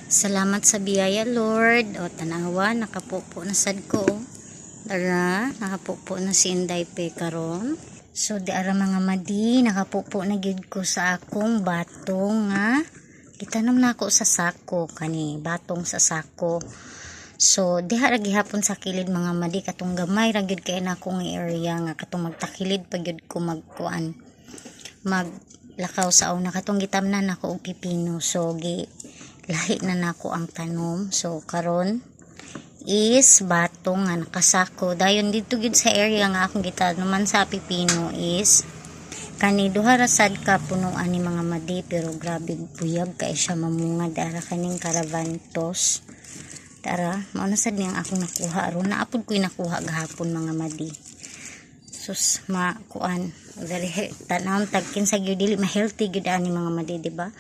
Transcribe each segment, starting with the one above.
Salamat sa biyaya, Lord. O, tanawa, nakapupo na sad ko, oh. Tara, nakapupo na si Inday Pe karon. So, di ara, mga madi, nakapupo na gyud ko sa akong batong nga gitanom na ako sa sako kani, batong sa sako. So, diha ra gihapon sa kilid, mga madi, katong gamay ra gyud kay na akong area nga katong magtakilid pa gyud ko magkuan, maglakaw sa una, katong gitamnan nako og pipino. So, gi lahi na nako ang tanom. So, karon is batong nga nakasako. Dayon dito gyud sa area nga akong gitanuman sa pipino is kani, duha ra sad ka punuan ni, mga madi, pero grabe buyag kay siya mamunga. Dara kaning karavantos. Tara, mao na sad niyang akong nakuha aron naapod ko'y nakuha gahapon, mga madi. Sus, ma kuan, very tanawon tag kinsa gyud dili ma-healthy gyud ani, mga madi, di ba?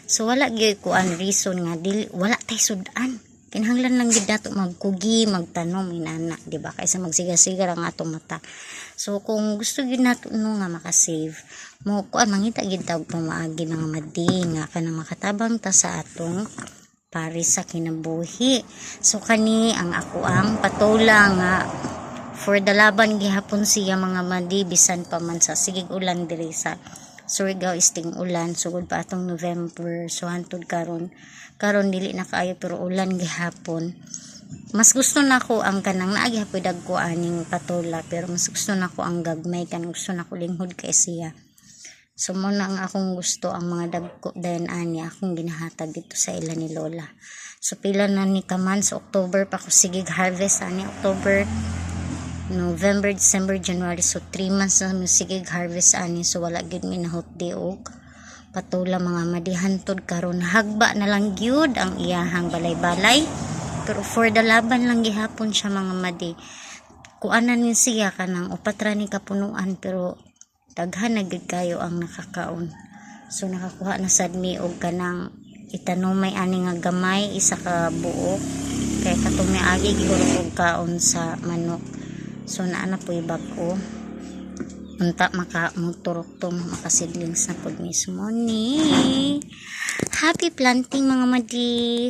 So wala gyud kuan reason nga dili, wala tay sudan. Kinahanglan lang gyud nato magkugi, magtanom inana, di ba? Kaysa magsiga-siga ang atong mata. So kung gusto gyud nato, no, nga makasave, mo kuan, mangita gyud ta og pamaagi, mga madi, nga kanang makatabang ta sa atong pari sa kinabuhi. So kani ang ako ang patola nga for the laban gihapon siya, mga madi, bisan pa man sa sigig ulan diri sa Surigao is ting ulan sugod pa atong November. So hantod karon, karon dili na kaayo pero ulan gihapon. Mas gusto nako ang kanang naa gihapon dagko aning patola, pero mas gusto nako ang gagmay, kanang gusto nako linghod kay siya. So mo na ang akong gusto, ang mga dagko dayon ani akong ginahatag dito sa ila ni Lola. So pila na ni ka months, October pa ko sige harvest ani, October, November, December, January. So 3 months na mi sige harvest ani. So wala gyud mi nahutdi og patula, mga madi, hantod karon. Hagba na lang gyud ang iyahang balay-balay. Pero for the laban lang gihapon siya, mga madi. Kuanan ni siya kanang upat ra ni kapunuan pero daghan na gyud kayo ang nakakaon. So nakakuha na sad mi og kanang itanomay ani nga gamay, isa ka buok, kay katong miagi gihurot og kaon sa manok. So naa na po'y bag-o. Unta maka muturok to, maka seedlings na pod mismo ni. Happy planting, mga madi.